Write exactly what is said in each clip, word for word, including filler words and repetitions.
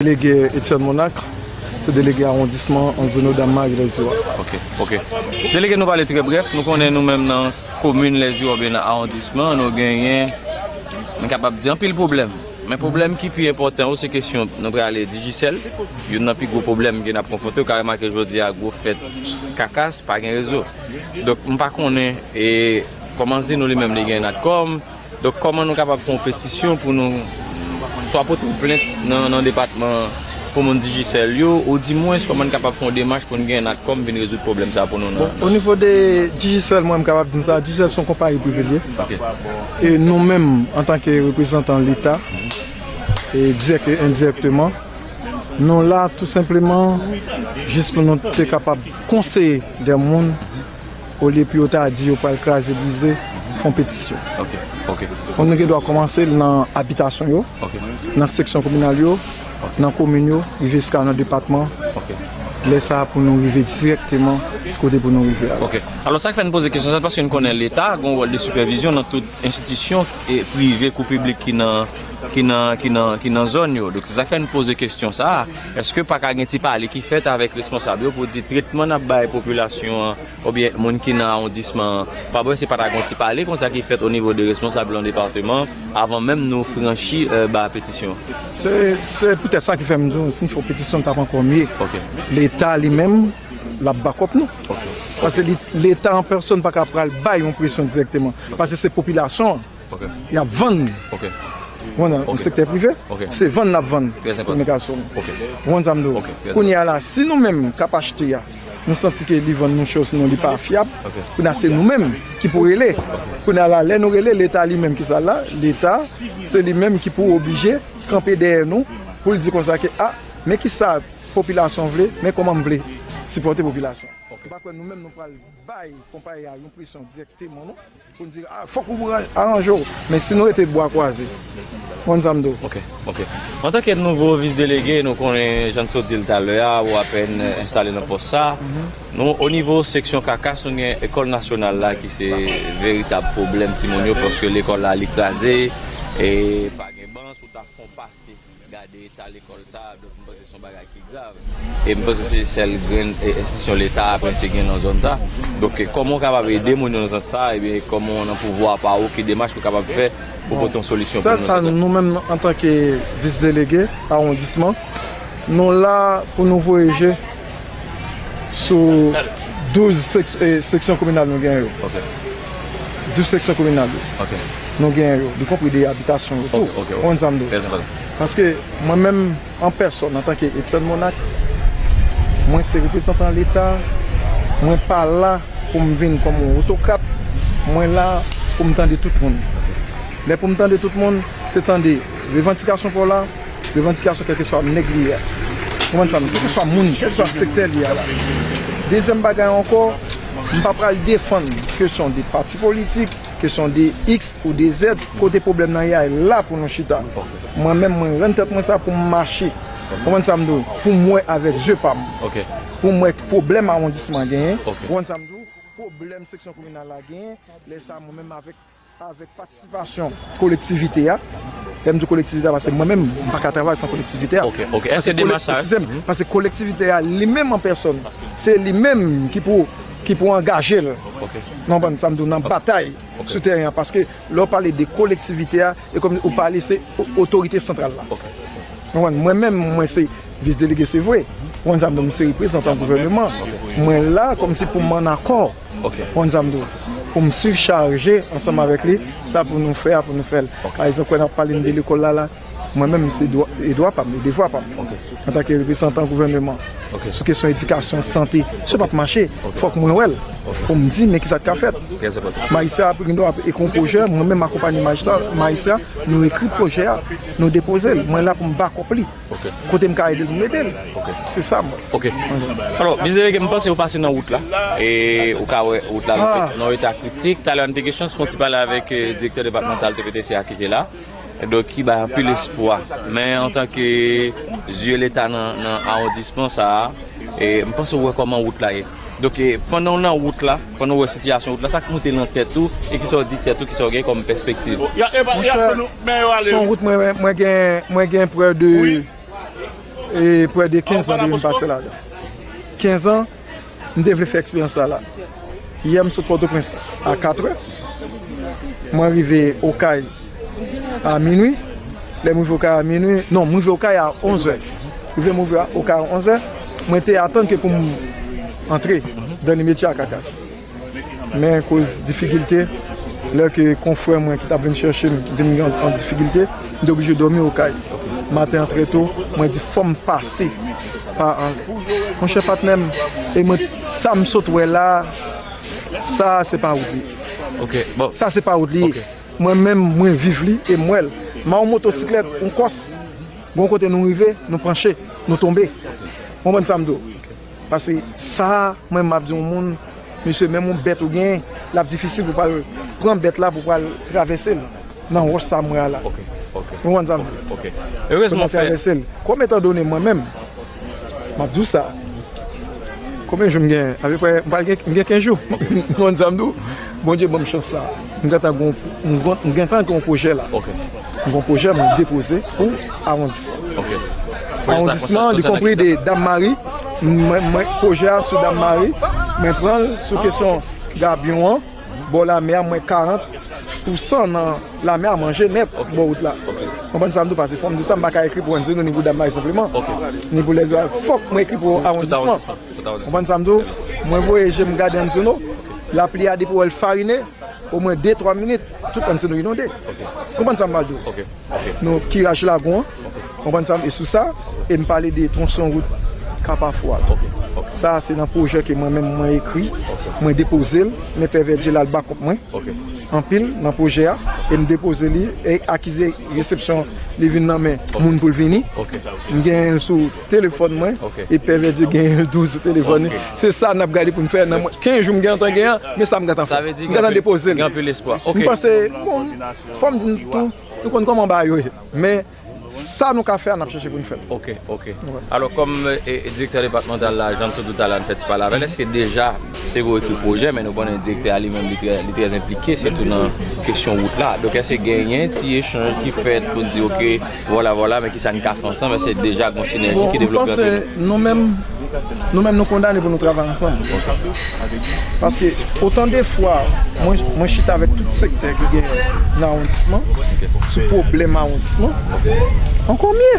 Delege Etienne Monac, se delege awondisman an zòn Dam Mari Lèzyo a. Ok, ok. Delege, nou pale trè brèf. Nou konnen nou menm nan komin Lèzyo oubyen nan awondisman, nou genyen, nou kapab di, anpil pwoblèm. Men pwoblèm ki pi enpòtan yo, se kesyon nou prale Digicel. Youn nan pi gwo pwoblèm ke n ap konfwonte, ou ka remake jodi a gwo fèt kakas, pa gen rezo. Donk, m pa konnen, e, kòman Zeno li menm li gen Natcom. Donk, kòman nou kapab fè yon petisyon pou nou swa pote yon plent nan, nan depatman pou moun Digicel yo, ou dimwens kòman n kapab fè yon demach pou n gen Natcom vin rezoud pwoblèm sa pou nou nan. Bon, o nivo de Digicel, mwen, m kapab di n sa, Digicel se yon konpayi prive l ye. Ok. E nou menm, antanke reprezantan Leta, e dirèk e endirèkteman, nou la tou senpleman jis pou nou te kapab konseye de moun, olye pou yo ta di yo pral kraze brize, fè yon petisyon. Ok, ok. Bon, nou gen dwa kòmanse l nan abitasyon yo, ok, nan seksyon kominal yo, ok, nan komin yo, rive jiska nan depatman. Ok. Lè sa a pou nou rive dirèkteman kote pou nou rive a la. Ok. Alò, sa k fè n poze kesyon sa, se paske n konnen Leta gen yon wòl de sipèvizyon nan tout enstitisyon, e prive kou piblik ki nan, ki nan, ki nan, ki nan zòn yo. Donk, se sa k fè n poze kesyon sa a. Èske pa ka gen ti pale ki fèt avèk responsab yo pou di tretman n ap bay popilasyon an oubyen moun ki nan awondisman an, pa bwè se pa ta gen yon ti pale konsa ki fèt o nivo de responsab nan depatman avan menm nou franchi, e, ba petisyon? Se, se poutèt sa ki fè m di w, si n fè yon petisyon, l t ap ankò mye. Ok. Leta li menm, l ap bakòp nou. Ok. Paske li, Leta an pèsòn pa ka pral bay yon presyon dirèkteman. Ok. Paske se popilasyon an. Ok. Y ap vann. Ok. Ou konprann, nan sektè prive, ok, se vann n ap vann kominikasyon. Ok. Ou konprann sa m di w? Ok, trè enpòtan. Kounye a la, si nou menm k ap achte a, nou santi ke li vann nou chè, sinon li pa fyab, ok, kounye a se nou menm ki pou rele. Ok. Kounye a la, lè nou rele Leta li menm ki sa la, Leta, se li menm ki pou oblije kanpe dèyè nou pou l di konsa ke, a, men kisa popilasyon vle, men kòman m vle sipòte popilasyon. Ok. M pa kwè nou menm nou pral bay konpayi a yon presyon dirèkteman, non. Pou n di, a, fòk ou aranje w. Men si nou rete bwa kwaze, ou konn sa m di w. Ok, ok. Antanke nouvo vis delege, nou konnen, jan n sot di l talè a, ou apèn, e, enstale nan pòs sa. Mhm. Nou, o nivo seksyon Kakas, nou gen lekòl nasyonal la ki se veritab pwoblèm timoun yo, paske lekòl la li kraze, e pa gen ban, si w ta fè yon pase gade eta lekòl sa, donk m panse se yon bagay ki grav. E m panse se sèl grenn, e, enstitisyon Leta a prèske gen nan zòn sa. Donk, e, kòman w kapab ede moun yo nan sans sa, ebyen, kòman nan pouvwa pa ou, ki demach ou kapab fè pou pote yon solisyon pou nou? Sèl sa, nou menm, antanke vis delege awondisman, nou la pou nou voye je sou douz sèk-, e, seksyon kominal nou gen yo. Ok. Douz seksyon kominal yo. Ok. Nou gen yo, ikonpri de abitasyon yo tou. Ok, ok, ok. Ou konn sa m di w? Trè enpòtan. Paske mwen menm, an pèsòn, antanke Etienne Monac, mwen se reprezantan Leta, mwen pa la pou m vin kòm yon otokrat, mwen la pou m tande tout moun. Lè pou m tande tout moun, se tande revandikasyon pa w la, revandikasyon kèlkeswa nèg li ye a. Ou konprann sa m di w? Kèlkeswa moun, kèlkeswa sektè li ye a la. Dezyèm bagay ankò, m pa pral defann kesyon de pati politik, kesyon de X ou de Z, kote pwoblèm nan ye a, e la pou nou chita. Mwen menm, mwen rann tèt mwen sa pou m mache. Ou konprann sa m di w? Pou m wè avèk je pa m. Ok. Pou m wè pwoblèm awondisman genyen. Ok. Ou konprann sa m di w? Pwoblèm seksyon kominal la genyen. Lè sa, mwen menm avèk, avèk patisipasyon kolektivite a. Lè m di kolektivite a, paske mwen menm, m pa ka travay san kolektivite a. Ok, ok. Èske demach sa, paske kolektivite a, li menm an pèsòn, se li menm ki pou, ki pou angaje l. Ok. Ou konprann sa m di w, nan batay sou teren an, paske lè w pale de kolektivite a, e kòm ou pale se o-, otorite santral la. Ok. Ou konprann? Mwen menm, mwen se vis delege, se vre. Ou konprann sa m di w, m se reprezantan gouvèneman. Ok. Mwen la kòmsi pou m ann akò. Ok. Ou konprann sa m di w? Pou m sichaje ansanm avèk li, sa pou nou fè a, pou nou fè l. Ok. Pa egzanp, lè n ap pale m de lekòl la, la, mwen menm, se dwa, e dwa pa m, e devwa pa m. Ok. Antanke reprezantan gouvèneman, ok, sou kesyon edikasyon, sante, sa p ap mache. Ok. Fòk mwen wè l. Ok. Pou m di, men kisa k ka fèt. Trè enpòtan. Majistra ap gen dwa ap ekri yon pwojè, mwen menm m akonpaye majistra, majistra, nou ekri pwojè a, nou depoze l. Mwen la pou m bakòp li. Ok. Kote m ka ede l, pou m ede l. Ok. Se sa, mwen. Ok. Alò, vis delege, m panse ou pase nan wout la. E ou ka wè wout la nan eta kritik. Talè a n te gen chans fè yon ti pale avèk, e, direktè depatmantal T P T C a ki te la. Donk, ki bay anpil espwa. Men antanke zye Leta nan, nan awondisman sa a, e, m panse w wè kòman wout la ye. Donk, e, pandan w nan wout la, pandan w wè sitiyasyon wout la, sa k moute nan tèt ou, e kisa w di tèt ou, kisa w gen kòm pèspektiv? Monchè, se yon wout mwen, mwen gen, mwen gen prè de, E prè de kenz an depi m pase ladan. Kenz an, m te vle fè eksperyans sa la. Yè, m sot Pòtoprens a katrè. Mwen rive Okay a minwi. Lè m rive Okay a minwi, non, m rive Okay a onzè. Rive m rive Okay a onzè, mwen te atann ke pou m antre dan limeti a Kakas. Men koz difikilte, lè ke konfrè mwen ki t ap vin chèche m vin an, an difikilte, m te oblije dòmi Okay. Maten an trè to, mwen di fò m pase pa anlè. Monchè patnè m, e mwen, sa m sot wè la, sa se pa wout li ye. Ok, bon. Sa se pa wout li ye. Ok. Mwen menm, mwen viv li e m wè l. M a yon motosiklèt, yon kòs, gon kote nou rive, nou panche, nou tonbe. Ou konprann sa m di w? Paske sa, mwen m ap di yon moun, mesye, menm yon bèt ou genyen, l ap difisil pou pral pran bèt la pou pral travèse l nan wòch sa m wè a la. Ok, ok. Ou konprann sa m di w? Ok. Pou Erezman nan w fè. Travèse l. Kòm etan done mwen menm, m ap di w sa. Konbyen jou m gen? Apeprè, m pral gen, m gen kenz jou. Ou konn sa m di w? Bondye ban m chans sa. M gentan gon, m gon, m gentan gon pwojè la. Ok. M gon pwojè mwen depoze pou awondisman. Ok. Awondisman, li konpri de Dam Mari. Mwen, mwen, pwojè a sou Dam Mari. Mwen pran l sou kesyon gabyon an. Bò lamè a, mwen karant pousan nan lamè a manje nèt bò wout la. Konprann sa m di w, paske fò m di w sa, m pa ka ekri pou Anzeno ni pou Dam Mari senpleman. Ni pou lèzò, fòk mwen ekri pou awondisman. Konprann sa m di w? Mwen voye je m gade Anzeno, lapli a depi w wè l farine, omwen de twa minit, tout Anzeno inonde. Konprann sa m pral di w? Nou kiraj lagon an, konprann sa m, e sou sa, e m pale de twonson wout Kapafwa la. Sa se nan pwojè ke mwen menm mwen ekri, mwen depoze l, men Pè Vèdye l al bakòp mwen. Anpil nan pwojè a, e m depoze li, e akize resepsyon li vin nan men moun pou l vini. M genyen l sou telefòn mwen, e Pè Vèdye genyen l tou sou telefòn li. Se sa n ap gade pou n fè nan mwen, kenz jou m gentan genyen, men sa m gentan fè. M gentan depoze l. M panse, bon, fò m di n tou, nou konn kòman bagay yo ye. Men, sa nou ka fè a, n ap chèche pou n fè l. Ok, ok. Alò, kòm e, e, direktè depatmantal la, jan m sot di w talè a, n fè ti pale avè l, èske deja, se vre w ekri pwojè, men nou konnen direktè a li menm, li trè, li trè enplike, sitou nan kesyon wout la. Donk, èske genyen ti echanj ki fèt pou n di, ok, vwala, vwala, men kisa n ka fè ansanm, èske deja gon sinèji ki devlope ant nou? Nou menm, nou menm, nou kondane pou nou travay ansanm. Paske, otan de fwa, mwen, mwen chita avèk tout sektè ki genyen nan awondisman, sou pwoblèm awondisman, ankò mye.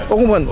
Ou konprann?